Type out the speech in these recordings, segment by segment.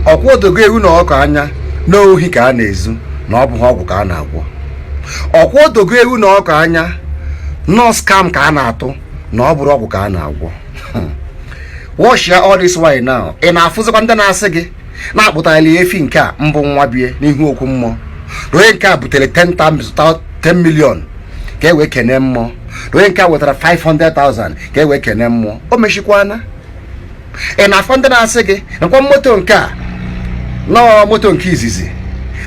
Ọkwa odogo ewu na ọkọ anya na ohi ka a na-ezu, na ọ bụghị ọgwụ ka a na-agwọ. Ọkwa odogo ewu na ọkọ anya nọ scam ka a na-atụ, na ọ bụrụ ọgwụ ka a na-agwọ. Watch ya all this while now. Ị na-afụzikwa ndị na-asị gị na-akpụtara ya efi nke a mbụ nwa bie n'ihu okwu mmụọ, na onye nke a butere 10 times 10 million ka e wee kene mmụọ, na onye nke a wetara 500,000 ka e wee kene mmụọ. O mechikwana. Ị na-afụ ndị na-asị gị nakwa moto nke a nọọ moto nke izizi,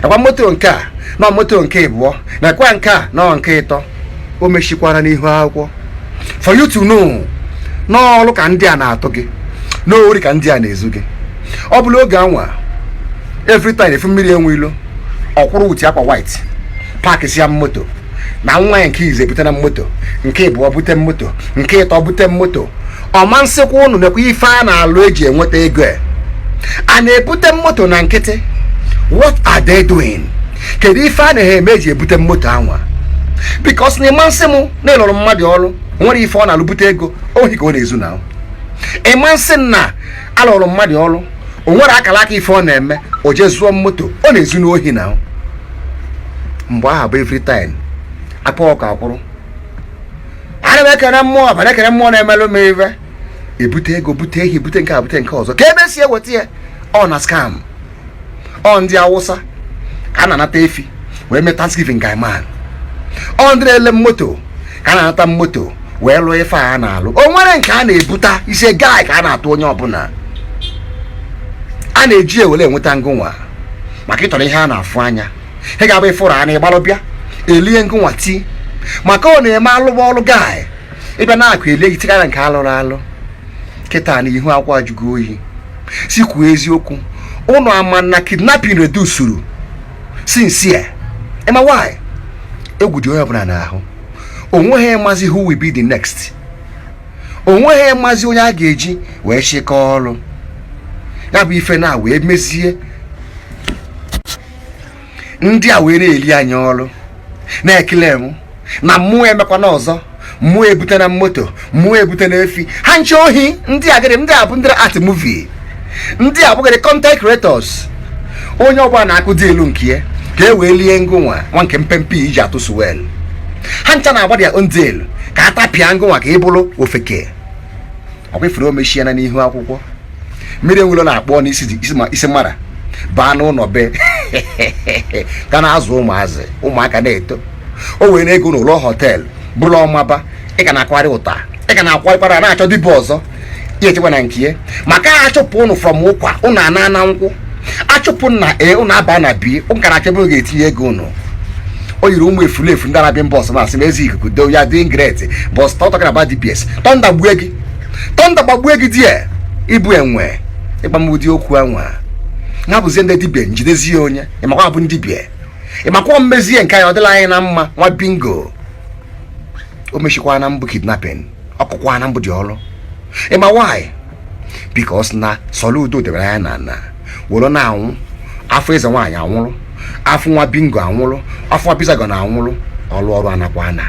nakwa moto nke a nọọ moto nke ịbụọ, nakwa nke a nọọ nke ịtọ. O mechikwara n'ihu akwụkwọ for you to know n'ọrụ ka ndị a na-atụ gị, n'ori ka ndị a na-ezu gị. Ọ bụla oge anwa, every time efu mmiri enwe ilo, ọkwụrụ uti akwa white, park si ya moto na nwa ya nke ize ebute na moto nke ịbụọ, bute moto nke ịtọ, bute moto. Ọma nsịkwa ụnụ nekwa ife a na-alụ eji enweta ego a na-ebute moto na nkịtị. What are they doing? Kedu ife a na-eme eji ebute moto anwa? Because na ịma nsị m na ịlụrụ mmadụ ọrụ nwere ife ọ na-alụ bute ego, ohi ka ọ na-ezu. Na ịma nsị na alụrụ mmadụ ọrụ o nwere akara aka ife ọ na-eme, o jee zụọ moto, ọ na-ezu n'ohi. Na mgbe ahụ bụ every time akpa ọka akwụrụ, ana m ekene mmụọ, abana ekene mmụọ na-emelụ m ife, ebute ego, bute ehi, bute nke a, bute nke ọzọ. Ka ebe si eweta ya, ọ na scam. Ọ ndị Awụsa ka a na-anata efi wee mee thanksgiving guy man. Ọ ndị na-ele moto ka a na-anata moto wee lụọ ife a na-alụ. O nwere nke a na-ebuta ise guy ka a na-atụ onye ọbụla a na-eji ewere enweta ngụnwa maka ịtọrọ ihe a na-afụ anya. Ị ga-abụ ịfụrụ anya ịgbalụ bịa elie ngụnwa ti maka ọ na-eme alụwa ọlụ guy ịbịa na-akụ elie gị tigara nke alụrụ alụ. Kịta na ihu akwa ajụgo oyi. Si kwuo eziokwu, ụnụ ama na kidnapping redusuru since. Ịma why? Egwu dị onye ọbụla n'ahụ. Onweghị mazi who will be the next. Onweghị mazi onye a ga-eji wee chịkọọ ọrụ ya bụ ife na wee mezie ndị a wee na-eli anyị ọrụ na-ekele m na mmụọ emekwana ọzọ. Mmụọ ebute na moto, mmụọ ebute na efi ha nche ohi. Ndị a gịnị? Ndị a bụ ndị art movie, ndị a bụgịrị content creators. Onye ọbụla na-akụ dị elu nke ya ka e wee lie ngụnwa nwa nke mpempe iji atụ suwel. Ha ncha na-agba their own deal ka a tapịa ngụnwa ka ị bụrụ ofeke. Ọkwa ifuru omechiena n'ihu akwụkwọ mmiri enwelo na-akpọ n'isi isi mara baa n'ụlọ be ka na-azụ ụmụazị, ụmụaka na-eto. O were ego n'ụlọ hotel bụrụ ọmaba. Ị ga na-akwari ụta, ị ga na-akwarịkwara na-achọ dibịa ọzọ ya echekwa na nke ya maka a achụpụ ụnụ from ụkwa ụnụ ana na nkwụ, achụpụ na e ụnụ aba na bi ụnụ ka na-achọ ebe ọ ga-etinye ego ụnụ. O yiri ụmụ efulefu ndị na-abịa mba ọsọ na-asị m ezi ikuku do ya doing great, but stop talking about DBS. Thunder gbue gị, thunder gbagbue gị die ibu enwe ịgba m ụdị okwu anwa ha bụzie ndị dibịa njidezie onye ịmakwa bụ ndị dibịa ịmakwa mmezie nke anyị ọ dịla anyị na mma. Nwa bingo o mechikwa na mbụ kidnapping ọkụkwa na mbụ dị ọrụ. Ịma why? Because na Soludo debere anya na ana were na-anwụ afọ eze nwaanyị anwụrụ, afọ nwa bingo anwụrụ, afọ nwa bizagon anwụrụ. Ọrụ ọrụ anakwa ana.